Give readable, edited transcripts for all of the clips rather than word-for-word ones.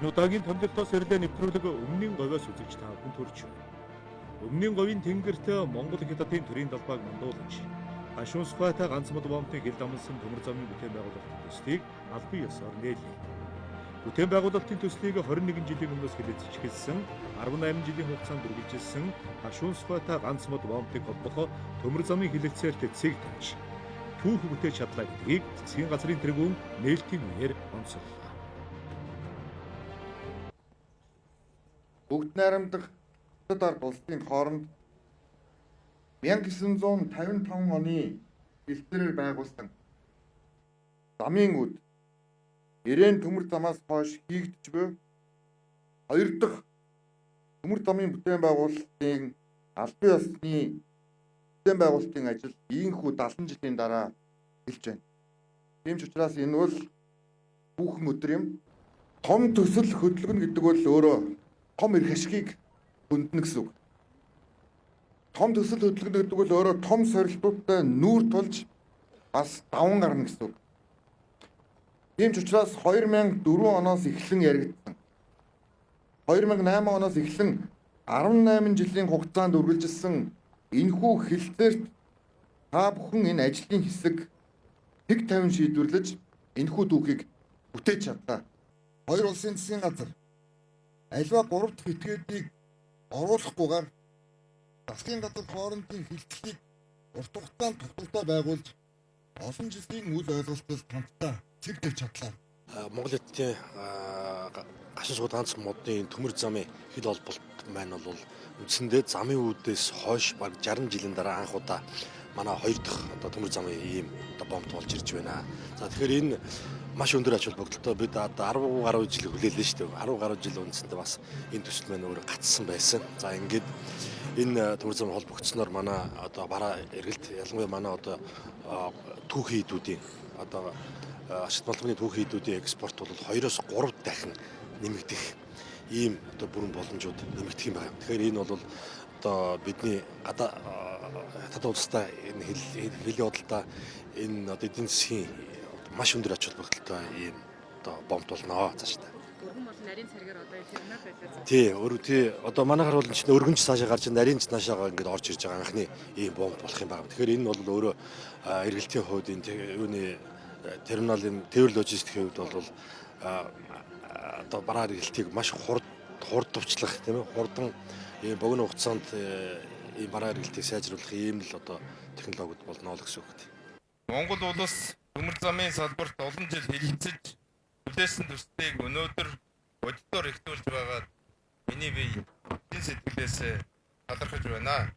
Энэ удаагийн томилолтоос ирлээ нэвтрүүлэг Өмнөний говьоос үзэгч та бүхэнд хүрч байна. Өмнөний говийн тэнгэрт Монгол Хятадын төрийн далбааг мандуулж, гашуун сухайтай ганц мод бомтыг хил дамнасан төмөр замын бүтээн байгуулалтын төслийг албан ёсоор нээлээ. Бүтээн байгуулалтын төслийг 21 жилийн өмнөөс хэлэлцэж эхэлсэн, 18 жилийн хугацаанд үргэлжилсэн гашуун сухайтай ганц мод бомтыг холбох төмөр замын хэлэлцээрт цэг тавьж, түүх бүтээж чадлаа гэдгийг засгийн газрын тэргүүн нээлтийн үеэр онцоллоо. Бүгд найрамдах Хятад ард улсын хооронд 1955 оны дэлгэрээр байгуулсан замын үд Ирээн төмөр замаас хойш хийгдэж буй хоёр дахь төмөр замын бүтээн байгуулалтын албан ёсны бүтээн байгуулалтын ажил ийнхүү 70 жилийн дараа эхэлж байна. Тийм ч учраас энэ бол түүхэн өдөр юм. Том төсөл хөдөлгөнө гэдэг бол өөрөө том эрх ашигыг хөндөнө гэсэн үг. Том төсөл хөдөлгөнө гэдэг бол өөрөө том сорилтуудтай нүүр тулж бас даван гарна гэсэн үг. Тийм ч учраас 2004 оноос эхлэн яригдсан. 2008 оноос эхлэн 18 жилийн хугацаанд үргэлжилсэн энэхүү хэлцээрт та бүхэн энэ ажлын хэсэг тэг тавин шийдвэрлэж энэхүү түүхийг бүтээж чадлаа. Хоёр улсын засгийн газар аливаа 3 дахь этгээдийг оруулахгүйгээр засгийн газар хоорондын хилдлийг урт хугацаанд тогтвортой байгуулж олон жилийн үл ойлголтол хамтдаа цэг тавьж чадлаа. Монгол Хятадын гашин сууд ганц модны төмөр замын хил холболт маань бол үндсэндээ замын үүдээс хойш бараг 60 жилийн дараа анх удаа манай хоёр дахь одоо төмөр замын ийм одоо бомбт болж ирж байна. За тэгэхээр энэ маш өндөр ач холбогдолтой. Бид одоо 10 гаруй жил хүлээлээ шүү дээ. 10 гаруй жил үндсэндээ бас энэ төсөл маань өөрөө гацсан байсан. За ингээд энэ төмөр зам холбогдсноор манай одоо бараа эргэлт, ялангуяа манай одоо түүхийн идүүдийн одоо ашигт малгайны түүхийн идүүдийн экспорт бол 2-оос 3 дахин нэмэгдэх ийм одоо бүрэн боломжууд нэмэгдэх юм байна. Тэгэхээр энэ бол одоо бидний гадаа хятад улстай энэ хил худалдаа, энэ одоо эдийн засгийн маш өндөр ач холбогдолтой ийм одоо бомбт болно цаашдаа. Өргөн бол нарийн царгаар одоо терминал байлаа. Тий, өөр тий одоо манайхаар бол чинь өргөнч цаашаа гарч нарийн ч наашаага ингээд орж ирж байгаа анхны ийм бомб болох юм байна. Тэгэхээр энэ бол өөрөө эргэлтийн хувьд, энэ юуны терминалын тээвэр логистикийн хувьд бол одоо бараа эргэлтийг маш хурдвчлах, тийм ээ, хурдан ийм богино хугацаанд ийм бараа эргэлтийг сайжруулах ийм л одоо технологид болно л гэсэн үг. Монгол улс төмөр замын салбарт олон жил хэлэлцэж хүлээсэн төслийг өнөөдөр бодитоор эхлүүлж байгаад миний бие чин сэтгэлээсээ талархаж байна.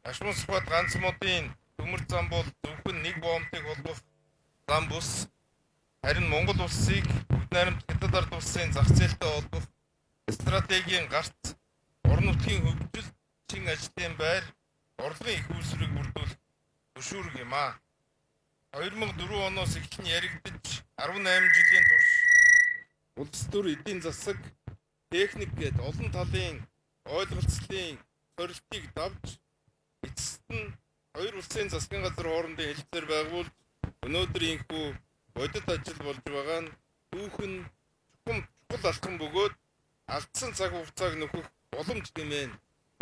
Гашуун Сүхбат ганц модын төмөр зам бол зөвхөн нэг бомтыг холбох зам бус, харин Монгол улсыг Бүгд найрамд Хятад ард улсын зах зээлтэй холбох стратегийн гарц, орон нутгийн хөгжил, чин ажлын байр, орлогын их үүсвэрийг бүрдүүлэх хөшүүрэг юм аа. 2004 оноос эхлэн яригдаж 18 жилийн турш улс төр, эдийн засаг, техник гээд олон талын ойлголцлын сорилтыг давж, эцэст нь хоёр улсын засгийн газар хоорондын хэлэлцээр байгуулж өнөөдөр ийнхүү бодит ажил болж байгаа нь түүхэн чухам чухал алхам бөгөөд алдсан цаг хугацааг нөхөх боломж хэмээн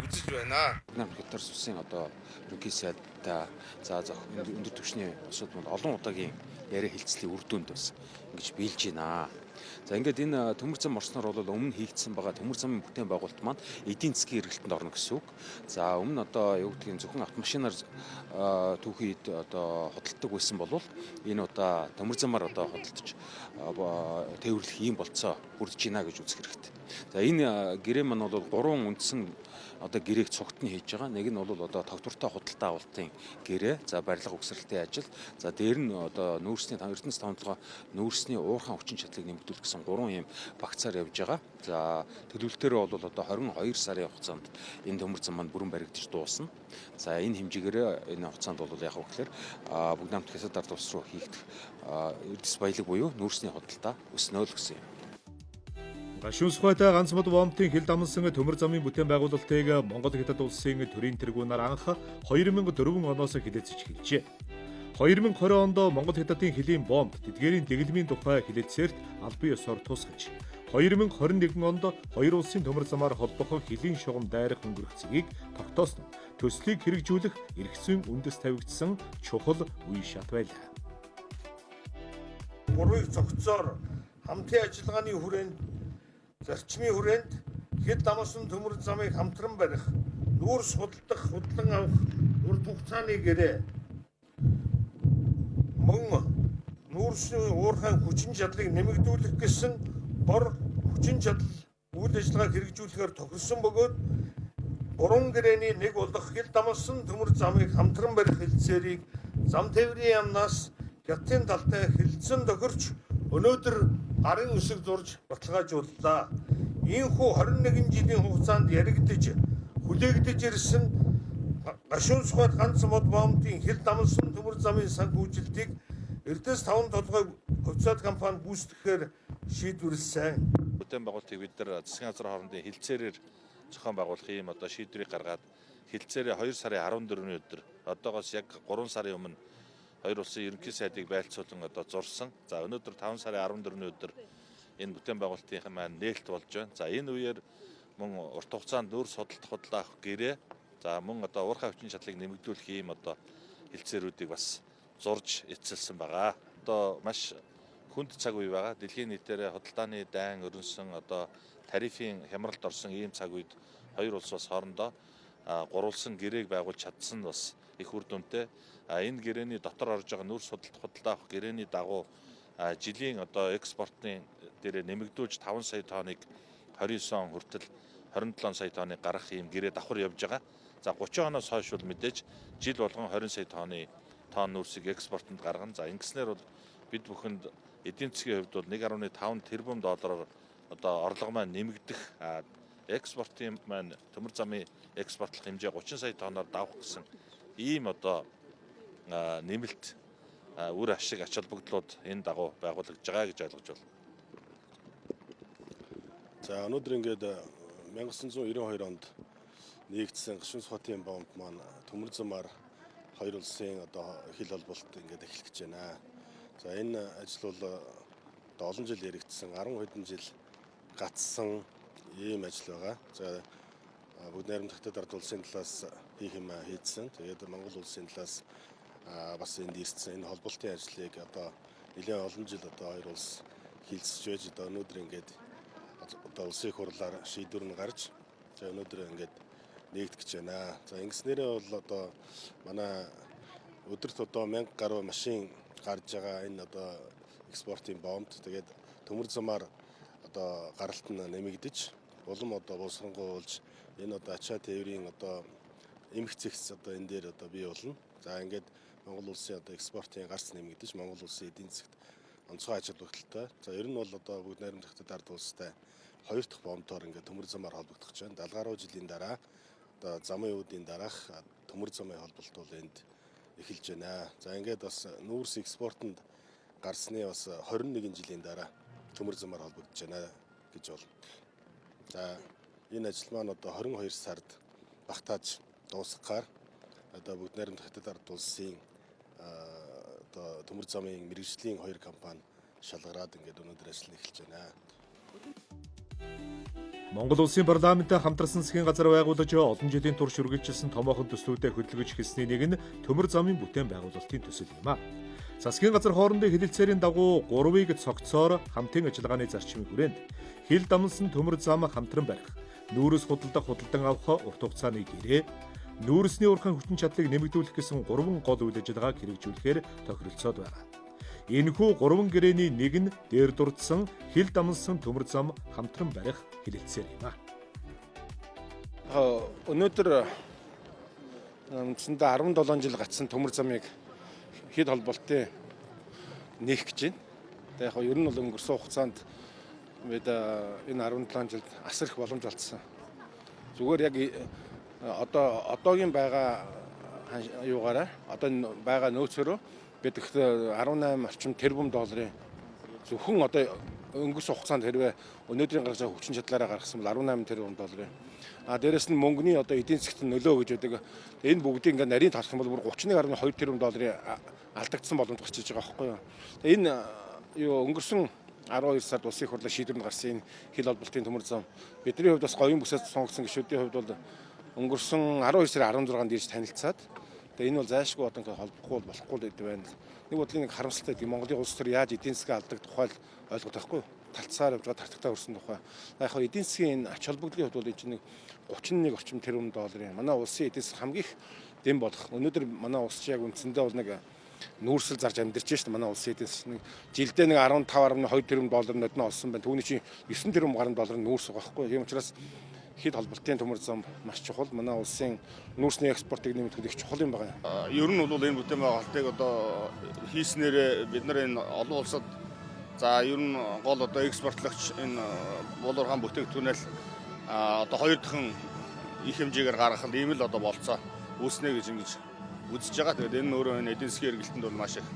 үзэж байна. Вьетнам Хятад улсын одоо ерөнхий сайдтай за өндөр түвшний улсууд манд олон удаагийн яриа хэлцлийн үр дүнд бас ингэж биелж байна. За ингээд энэ төмөр зам орсноор бол өмнө хийгдсэн байгаа төмөр замын бүтээн байгуулалт маань эдийн засгийн эргэлтэнд орно гэсэн үг. За өмнө одоо юу гэдгийг зөвхөн автомашинаар түүхийд одоо худалддаг байсан бол энэ удаа төмөр замаар одоо худалдаж тээвэрлэх ийм болцоо бүрдэж байна гэж үзэх хэрэгтэй. За энэ гэрээ маань бол гурван үндсэн одоо гэрээг цугт нь хийж байгаа. Нэг нь бол одоо тогтвортой худалдаа авалтын гэрээ, за барилга угсралтын ажил, за дээр нь одоо нүүрсний Эрдэнэс таван нүүрсний уурхайн хүчин чадлыг нэмэгдүүлэх гэсэн гурван ийм багцаар явж байгаа. За төлөвлөлтөөр бол одоо 22 сарын хугацаанд энэ төмөр зам маань бүрэн баригдаж дуусна. За энэ хэмжээгээр энэ хугацаанд бол яг вэ гэхээр Бүгд найрамдах Хятад ард улс руу хийгдэх эрдэс баялаг буюу нүүрсний худалдаа өснө л гэсэн юм. Гашуун Сухайтай ганц мод бомтын хил дамнасан төмөр замын бүтээн байгуулалтыг Монгол Хятад улсын төрийн тэргүүнээр анх 2004 оноос хэлэлцэж эхэлжээ. 2020 онд Монгол Хятадын хөлийн бомб тэдгээрийн дэглэмийн тухай хэлэлцээрт албан ёсоор тусгаж 2021 онд хоёр улсын төмөр замаар холбох хөлийн шугам дайрах өнгөрөх цэгийг тогтоосон нь төслийг хэрэгжүүлэх эрх зүйн үндэс тавигдсан чухал үе шат байлаа. Гурвыг цогцоор хамтын ажиллагааны хүрээнд, зарчмын хүрээнд хил дамсан төмөр замыг хамтран барих, нүүрс худалдах, худлан авах урт хугацааны гэрээ мөн нүүрсний уурхайн хүчин чадлыг нэмэгдүүлэх гэсэн бор хүчин чадал үйл ажиллагааг хэрэгжүүлэхээр тохирсон бөгөөд гурван гэрээний нэг болох хил дамсан төмөр замыг хамтран барих хэлцээрийг зам тээврийн яамнаас Хятадын талтай хэлэлцэн тохирч өнөөдөр гарын үсэг зурж баталгаажууллаа. Ийнхүү 21 жилийн хугацаанд яригдаж хүлээгдэж ирсэн Гашуун Сүхбат ганц мод боомтын хил дамсан төмөр замын санхүүжилтийг Эрдэнэс таван толгой хувьцаат компани гүйцэтгэхээр шийдвэрлэсэн. Бүтээн байгуулалтыг бид нар засгийн газар хоорондын хэлцээрээр зохион байгуулах ийм одоо шийдвэрийг гаргаад хэлцээрээ 2 сарын 14-ний өдөр, одоогоос яг 3 сарын өмнө хоёр улсын ерөнхий сайдыг байлцуулан одоо зурсан. За, өнөөдөр 5 сарын 14-ний өдөр энэ бүтээн байгуулалтын маань нээлт болж байна. За, энэ үеэр мөн урт хугацаанд нүүрс худалдах худлаа авах гэрээ, за мөн одоо уурхай хүчин чадлыг нэмэгдүүлэх ийм одоо хэлцээрүүдийг бас зурж эцэлсэн байгаа. Одоо маш хүнд цаг үе байгаа. Дэлхийн нийтээр худалдааны дайн өрнөсөн, одоо тарифын хямралд орсон ийм цаг үед хоёр улс бас хоорондоо гурвалсан гэрээг байгуулж чадсан нь бас их үр дүнтэй. Энэ гэрээний дотор орж байгаа нүүрс худалдах худалдаа авах гэрээний дагуу жилийн одоо экспортын дээрээ нэмэгдүүлж 5 сая тонныг 29 он хүртэл 27 сая тонныг гаргах ийм гэрээ давхар явж байгаа. За, 30 оноос хойш бол мэдээж жил болгон 20 сая тонн нүүрсийг экспортод гаргана. За, ингэснээр бол бид бүхэнд эдийн засгийн хувьд бол 1.5 тэрбум доллараар одоо орлого маань нэмэгдэх, экспортын маань төмөр замын экспортлох хэмжээ 30 сая тонноор давах гэсэн ийм одоо нэмэлт үр ашиг, ач холбогдлууд энэ дагуу байгуулагдж байгаа гэж ойлгож байна. За, өнөөдөр ингээд 1992 онд нээгдсэн Гашуун Сүхбаатын боомт маань төмөр замаар хоёр улсын одоо хил холболт ингээд эхлэх гэж байна. За, энэ ажил бол одоо олон жил яригдсан, 10 хэдэн жил гацсан ийм ажил байгаа. За, Бүгд найрамдах Хятад ард улсын талаас хийх юм хийдсэн. Тэгээд Монгол улсын талаас бас энд ирсэн. Энэ холболтын ажлыг одоо нэлээд олон жил одоо хоёр улс хилцэж байж одоо өнөөдөр ингээд одоо улсын их хурлаар шийдвэр нь гарч, за өнөөдөр ингээд нээгдэх гэж байна. За, ингэснээрээ бол одоо манай өдөрт одоо 1000 гаруй машин гарч байгаа энэ одоо экспортын боомт, тэгээд төмөр замаар одоо гаралт нь нэмэгдэж, улам одоо боловсронгуй болж, энэ одоо ачаа тээврийн одоо эмх зэгц одоо энэ дээр одоо бий болно. За, ингээд Монгол улсын одоо экспортын гарц нэмэгдэж, Монгол улсын эдийн засагт онцгой ач холбогдолтой. За, ер нь бол одоо Бүгд найрамдах Хятад ард улстай хоёр дахь боомтоор ингээд төмөр замаар холбогдох гэж байна. 70 гаруй жилийн дараа одоо замын үүдийн дараах төмөр замын холболт бол энд эхэлж байна. За, ингээд бас нүүрс экспортод гарсны бас 21 жилийн дараа төмөр замаар холбогдож байна гэж бол. За, энэ ажил маань одоо 22 сард багтааж дуусгахаар одоо Бүгд найрамдах Хятад ард улсын одоо төмөр замын мэргэжлийн хоёр компани шалгараад ингээд өнөөдөр ажил нь эхэлж байна. Монгол улсын парламенттай хамтарсан засгийн газар байгуулаж олон жилийн турш үргэлжилсэн томоохон төслүүдэд хөдөлгөж эхэлсний нэг нь төмөр замын бүтээн байгуулалтын төсөл юм а. Засгийн газар хоорондын хэлэлцээрийн дагуу гурвыг цогцоор хамтын ажиллагааны зарчмын хүрээнд хил дамнасан төмөр зам хамтран барих, нүүрс худалдах худалдан авах урт хугацааны гэрээ, нүүрсний уурхайн хүчин чадлыг нэмэгдүүлэх гэсэн гурван гол үйл ажиллагааг хэрэгжүүлэхээр тохиролцоод байгаа. Энэхүү гурван гэрээний нэг нь дээр дурдсан хил дамнасан төмөр зам хамтран барих хэлэлцээр юм а. Өнөөдөр үндсэндээ 17 жил гацсан төмөр замыг хил холболтын нээх гэж байна. Тэгээ яг ер нь бол өнгөрсөн хугацаанд бид энэ 17 жилд асар их боломж олдсон. Зүгээр яг одоо одоогийн байгаа юугаараа, одоо байгаа нөөцөөрөө бид их 18 орчим тэрбум долларын, зөвхөн одоо өнгөрсөн хугацаанд хэрвээ өнөөдрийн гаргаж байгаа хүчин чадлаараа гаргасан бол 18 тэрбум долларын. А дээрэс нь мөнгөний одоо эдийн засгт нөлөө гэж байдаг. Энэ бүгдийг ингээд нарийн тасах юм бол бүр 31.2 тэрбум долларын алдагдсан боломж гарч иж байгаа байхгүй юу. Энэ юу өнгөрсөн 12 сард Улсын их хурлын шийдвэрэнд гарсан энэ хил холболтын төмөр зам бидний хувьд бас говийн бүсээс сонгогдсон гишүүдийн хувьд бол өнгөрсөн 12 сарын 16-нд ирж танилцаад тэгээ энэ бол зайлшгүй одоо ингээд холбохгүй бол болохгүй л гэдэг байна. Нэг бодлын нэг харамсалтай гэдэг Монголын улс төр яаж эдийн засгаа алдаг тухай л ойлгох байхгүй юу? Талцсаар явж байгаа тартагтаа өрсөн тухай. Яг хаа эдийн засгийн энэ ач холбогдлын хувьд бол энэ чинь нэг 31 орчим тэрбум долларын манай улсын эдийн засаг хамгийн их дэм болох. Өнөөдөр манай улс чи яг үндсэндээ бол нэг нүүрсэл зарж амьдарч шээ манай улсын эдийн засаг нэг жилдээ нэг 15.2 тэрбум доллар нодноо олсон байна. Түүний чинь 9 тэрбум гаруй доллар нүүрс байгаа байхгүй. Тийм учраас хэд холболтын төмөр зам маш чухал. Манай улсын нүүрсний экспортыг нэмэгдэх их чухал юм байна. Ер нь бол энэ бүтээн байгуулалтыг одоо хийснээрээ бид нар энэ олон улсад за ер нь гол одоо экспортлогч энэ булуурхаан бүтээгдэхүүнэл одоо хоёр дахин их хэмжээгээр гаргах нь ийм л одоо болцоо үүснэ гэж ингэж үзэж байгаа. Тэгээд энэ өөрөө энэ эдийн засгийн эргэлтэнд бол маш их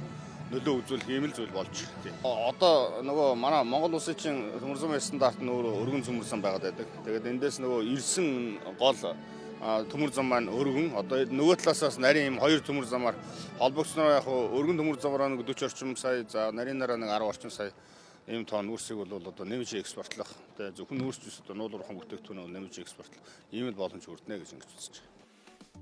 нөлөө үзүүлэх ийм л зүйл болж тийм. Одоо нөгөө манай Монгол улсын чинь төмөр замын стандарт нь өөрөө өргөн төмөр зам байгаад байдаг. Тэгээд эндээс нөгөө ирсэн гол төмөр зам маань өргөн. Одоо нөгөө талаасаас нарийн ийм хоёр төмөр замаар холбогдсноор яг өргөн төмөр замаараа нэг 40 орчим сая, за нарийнараа нэг 10 орчим сая ийм тонн нүүрсийг бол одоо нэмж экспортлох. Тэгээд зөвхөн нүүрс биш одоо нуулуурхан бүтээгдэхүүнээ бол нэмж экспортлох ийм л боломж хүрднэ гэж ингэж үзэж байгаа.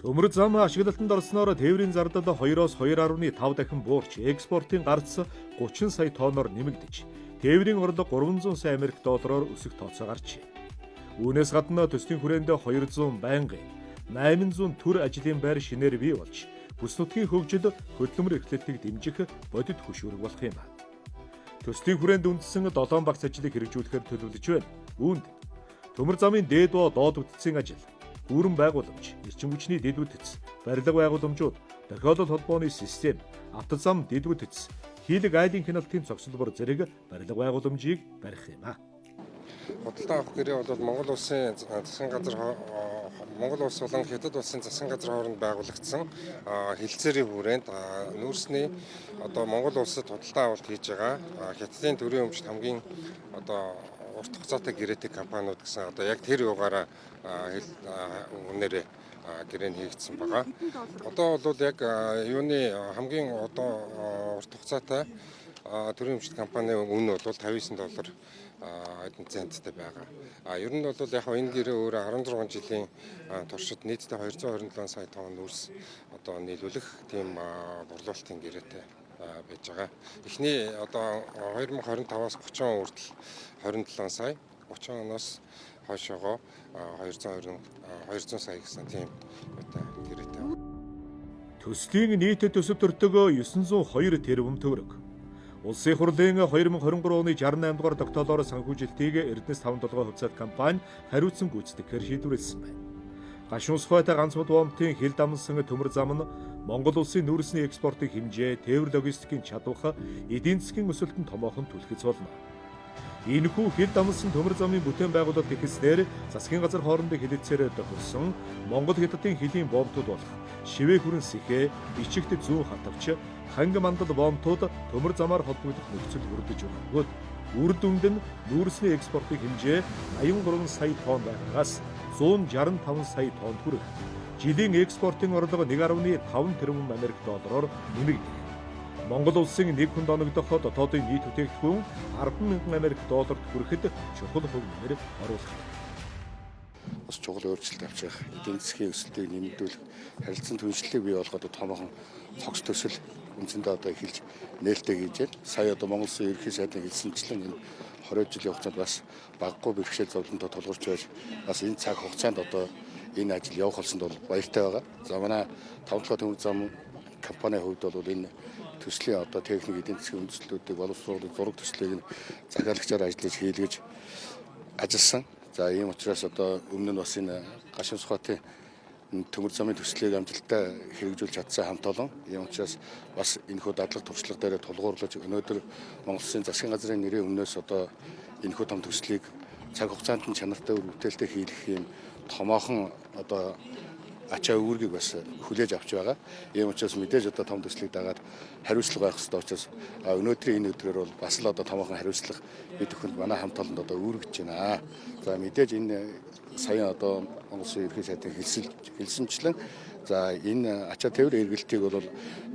Төмөр зам ашиглалтанд орсноор тээврийн зардал 2-оос 2.5 дахин буурч экспортын гарц 30 сая тонноор нэмэгдэж тээврийн орлого 300 сая Америк доллараар өсөх тооцоо гарчээ. Үүнээс гадна төслийн хүрээнд 200 байнгын 800 төр ажлын байр шинээр бий болж бүс нутгийн хөгжил хөдөлмөр эрхлэлтийг дэмжих бодит хөшүүрэг болох юм. Төслийн хүрээнд үндсэн 7 багц ажлыг хэрэгжүүлэхээр төлөвлөж байна. Үүнд төмөр замын дээд ба доод бүтцийн ажил, гүрэн байгууламж, эрчим хүчний дэд бүтэц, барилга байгууламжууд, тохиолдол холбооны систем, автозам дэд бүтэц, хийлэг айлын хяналтын зогсолбор зэрэг барилга байгууламжийг барих юм а. Худалдан авах гэрээ бол Монгол улсын засгийн газар Монгол улс болон Хятад улсын засгийн газар хооронд байгуулагдсан хэлцээрийн хүрээнд нүүрсний одоо Монгол улсад худалдан авалт хийж байгаа Хятадын төрийн өмчт хамгийн одоо урт хугацаатай гэрээтэй компаниуд гэсэн одоо яг тэр югаараа үнээрээ гэрээ нь хийгдсэн байгаа. Одоо бол яг юуны хамгийн одоо урт хугацаатай төрийн өмчт компани үн бол 59 доллар эдэн центтэй байгаа. А ер нь бол яг энэ гэрээ өөрөө 16 жилийн туршид нийтдээ 227 сая тонн нүүрс одоо нийлүүлэх тийм борлуулалтын гэрээтэй байж байгаа. Эхний одоо 2025-аас 30 он хүртэл 27 сая, 30 оноос хойшоогоо 220 200 сая гэсэн тийм одоо гэрээтэй. Төслийн нийт төсөв төртөгөө 902 тэрбум төгрөг. Улсын хурлын 2023 оны 68 дугаар тогтоолоор санхүүжилтийг Эрдэнэс 5 толгой хувьцаат компани хариуцсан гүйцэтгэхээр шийдвэрлэсэн байна. Гашуун Сүхбаатар ганц мод бомтын хил дамнасан төмөр зам нь Монгол улсын нүүрсний экспортын хэмжээ, тээвэр логистикийн чадвах, эдийн засгийн өсөлтөнд томоохон түлхэц болно. Энэхүү хил дамнасан төмөр замын бүтээн байгуулалт эхэлснээр засгийн газар хоорондын хэлэлцээрээ тохирсон Монгол Хятадын хөлийн бомтууд болох шивээ хүрэн сэхэ, бичигт зүүн хатавч, ханга мандал бомтууд төмөр замаар холбогдох нөхцөл бүрдэж байгаа бөгөөд үр дүнд нь нүүрсний экспортын хэмжээ 83 сая тонн байгаагаас 165 сая тоннд хүрэх. Жилийн экспортын орлого 1.5 тэрбум Америк доллараар нэмэгдэх. Монгол улсын нэг хүнд оногдох дотоодын нийт бүтээгдэхүүн 10,000 Америк долларт хүрэхэд чухал хувь нэмэр оруулах. Бас чухал өөрчлөлт авчрах, эдийн засгийн өсөлтийг нэмэгдүүлэх, харилцан түншлэлийг бий болгоход томоохон цогц төсөл үндсэндээ одоо эхэлж нээлттэй хийж байна. Сая одоо Монгол Улсын ерөнхий сайдын хэлсэнчлэн энэ 20 жилийн хугацаанд бас багагүй бэрхшээл зовлонтой тулгарч байж бас энэ цаг хугацаанд одоо энэ ажил явах болсонд бол баяртай байгаа. За манай 5 толгой төмөр зам компанийн хувьд бол энэ төслийн одоо техник эдийн засгийн үндэслэлүүдийг боловсруулах зураг төслийг нь захиалагчаар ажиллаж хийлгэж ажилласан. За ийм учраас одоо өмнө нь бас энэ Гашуун Сүхбаатын төмөр замын төслийг амжилттай хэрэгжүүлж чадсан хамт олон. Ийм учраас бас энэхүү дадлага туршлага дээр тулгуурлаж өнөөдөр Монгол Улсын засгийн газрын нэрийн өмнөөс одоо энэхүү том төслийг цаг хугацаанд нь чанартай үр бүтээлтэй хийлгэх юм томоохон одоо ачаа үүргийг бас хүлээж авч байгаа. Ийм учраас мэдээж одоо том төслийг дагаад хариуцлага байх хэрэгтэй учраас өнөөдрийн энэ өдрөөр бол бас л одоо томоохон хариуцлага бид бүхэнд манай хамт олонд одоо үүрэгдэж байна. За мэдээж энэ саяхан одоо Монгол Улсын ерөнхий сайдын хэлсэнчлэн за энэ ачаа тээврийн эргэлтийг бол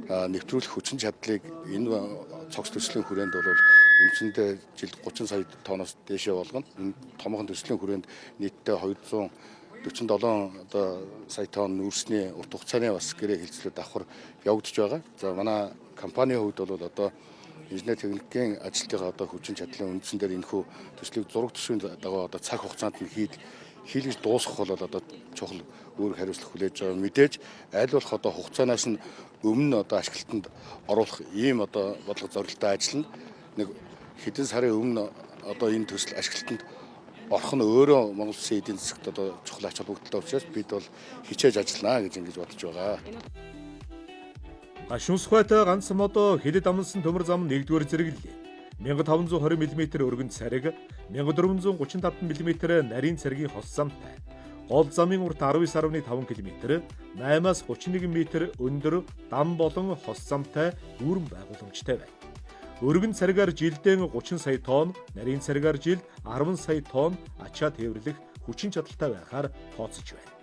нэвтрүүлэх хүчин чадлыг энэ цогц төслийн хүрээнд бол Үндсэндээ жилд 30 сая тонноос дээшээ болгоно. Энэ томоохон төслийн хүрээнд нийтдээ 247 одоо сая тонн нүүрсний урт хугацааны бас гэрээ хэлцлүүд давхар явагдаж байгаа. За манай компанийн хувьд бол одоо инженер техникийн ажилтныхаа одоо хүчин чадлын үндсэн дээр энэхүү төслийг зураг төсвийн дагуу одоо цаг хугацаанд нь хийлгэж дуусгах бол одоо чухал үүрэг хариуцлага хүлээж байгаа. Мэдээж аль болох одоо хугацаанаас нь өмнө одоо ашиглалтанд оруулах ийм одоо бодлого зорилттой ажиллана. Нэг хэдэн сарын өмнө одоо энэ төсөл ашиглалтанд орох нь өөрөө Монгол Улсын эдийн засагт одоо чухал ач холбогдолтой учраас бид бол хичээж ажиллана гэж ингэж бодож байгаа. Гашуун сухайтай ганц модоо хэлэд амлсан төмөр зам 1-р зэрэглэлээ. 1520 мм өргөн цариг, 1435 мм нарийн царгийн хос замтай. Гол замын урт 19.5 км, 8-аас 31 м өндөр дам болон хос замтай дүүрэн байгууламжтай байна. Өргөн царгаар жилдээ 30 сая тонн, нарийн царгаар жилд 10 сая тонн ачаа тээвэрлэх хүчин чадалтай байхаар тооцож байна.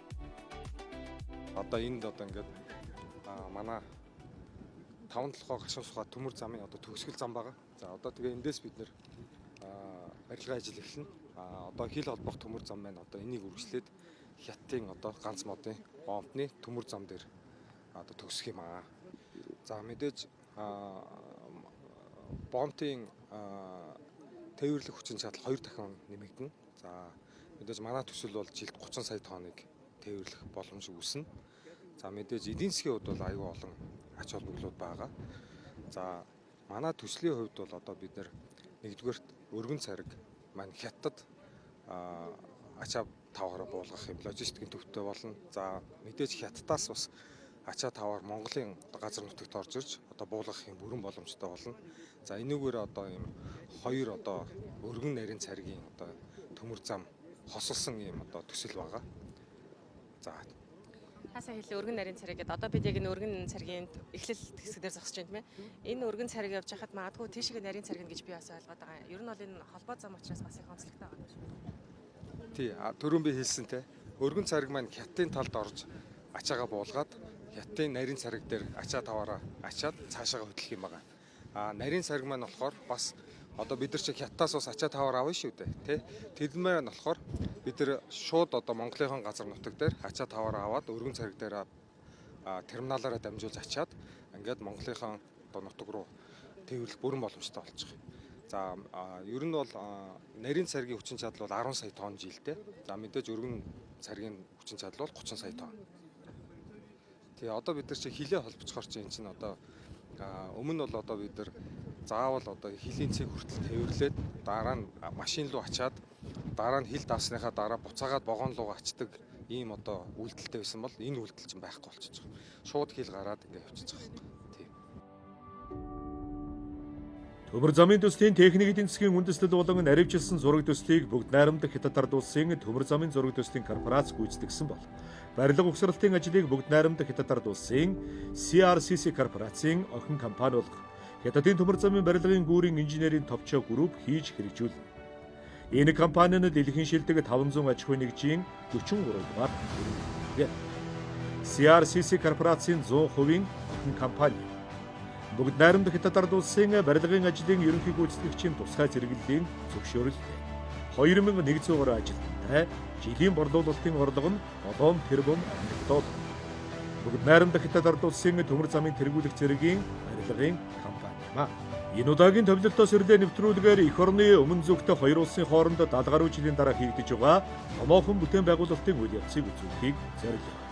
Одоо энд одоо ингээд манай 5 толгой гашуун сухай төмөр замын одоо төгсгөл зам байгаа. За одоо тэгээ эндээс бид нэр барилгын ажил эхэлнэ. Одоо хил холбох төмөр зам маань одоо энийг үргэлжлээд Хятадын одоо ганц модын бомбны төмөр зам дээр одоо төгсөх юм аа. За мэдээж бомтын тээвэрлэх хүчин чадал 2 дахин нэмэгдэнэ. За мэдээж манай төсөл бол жилд 30 сая тонныг тээвэрлэх боломж үүснэ. За мэдээж эдийн засгийн хувьд бол аюул олон ач холбогдлууд байгаа. За манай төслийн хувьд бол одоо бид нэр нэгдүгээрт өргөн цариг маань Хятад ачаа таваараа буулгах юм логистикийн төвтэй болно. За мэдээж Хятадаас бас ачаа таваар Монголын газар нутагт орж ирж одоо буулгах юм бүрэн боломжтой болно. За энүүгээр одоо ийм хоёр одоо өргөн нарийн царгийн одоо төмөр зам хосолсон ийм одоо төсөл байгаа. За Та сайн хэлээ өргөн нарийн цариг гэдэг. Одоо бид яг энэ өргөн царгийн эхлэл хэсэг дээр зогсож байна тийм ээ. Энэ өргөн цариг явж хахад магадгүй тийшээ нарийн цариг гэж би бас ойлгоод байгаа. Ер нь бол энэ холбоо зам учраас бас их онцлогтой байгаа юм шиг. Тий, түрүүн би хэлсэн те. Өргөн цариг маань Хятадын талд орж ачаагаа буулгаад Хятадын нарийн цариг дээр ачаа таваараа ачаад цаашаага хөдлөх юм байгаа. А нарийн цариг маань болохоор бас одоо бид нар чи Хятадаас бас ачаа таваар авна шүү дээ, тий. Тэд маань болохоор бид нар шууд одоо Монголынхон газар нутаг дээр ачаа таваар аваад өргөн цариг дээр терминалаараа дамжуулж ачаад ингээд Монголынхон одоо нутаг руу тээвэрлэх бүрэн боломжтой болчих. За ер нь бол нарийн царгийн хүчин чадал бол 10 сая тонн жилдээ. За мэдээж өргөн царгийн хүчин чадал бол 30 сая тонн. Тий, одоо бид нар чи хилээ холбоцохоор чи эн чинь одоо өмнө нь бол одоо бид нар заавал одоо хилийн цэг хүртэл тээвэрлээд дараа нь машин руу ачаад дараа нь хил даасныхаа дараа буцаагаад вагон руу ачдаг ийм одоо үйлдэлтэй байсан бол энэ үйлдэл чинь байхгүй болчихж байгаа. Шууд хил гараад ингээ явчихж байгаа байхгүй. Тий. Төмөр замын төслийн техник эдийн засгийн үндэслэл болон наривчилсан зураг төслийг бүгд найрамдах Хятад ард улсын төмөр замын зураг төслийн корпорац гүйцэтгсэн бол барилга угсралтын ажлыг бүгд найрамдах Хятад ард улсын CRCC корпорацийн охин компани болох Хятадын төмөр замын барилгын гүүрийн инженерийн товчоо групп хийж хэрэгжүүлнэ. Энэ компани нь дэлхийн шилдэг 500 аж ахуйн нэгжийн 43 дугаар өрнөлттэй. CRCC корпорацийн 100%-ийн охин компани. Бүгд найрамдах Хятад ард улсын барилгын ажлын ерөнхий гүйцэтгэгчийн тусгай зэрэглэлийн зөвшөөрөлтэй. 2100 гаруй ажилтнтай жилийн борлуулалтын орлого нь 7 тэрбум Америк доллар. Бүгд найрамдах Хятад ард улсын төмөр замын тэргүүлэх зэргийн барилгын компани юм а. Энэ удаагийн товлолтоос ирлээ нэвтрүүлгээр эх орны өмнө зүгт хоёр улсын хооронд 70 гаруй жилийн дараа хийгдэж байгаа томоохон бүтээн байгуулалтын үйл явцыг үзүүлэхийг зорилоо.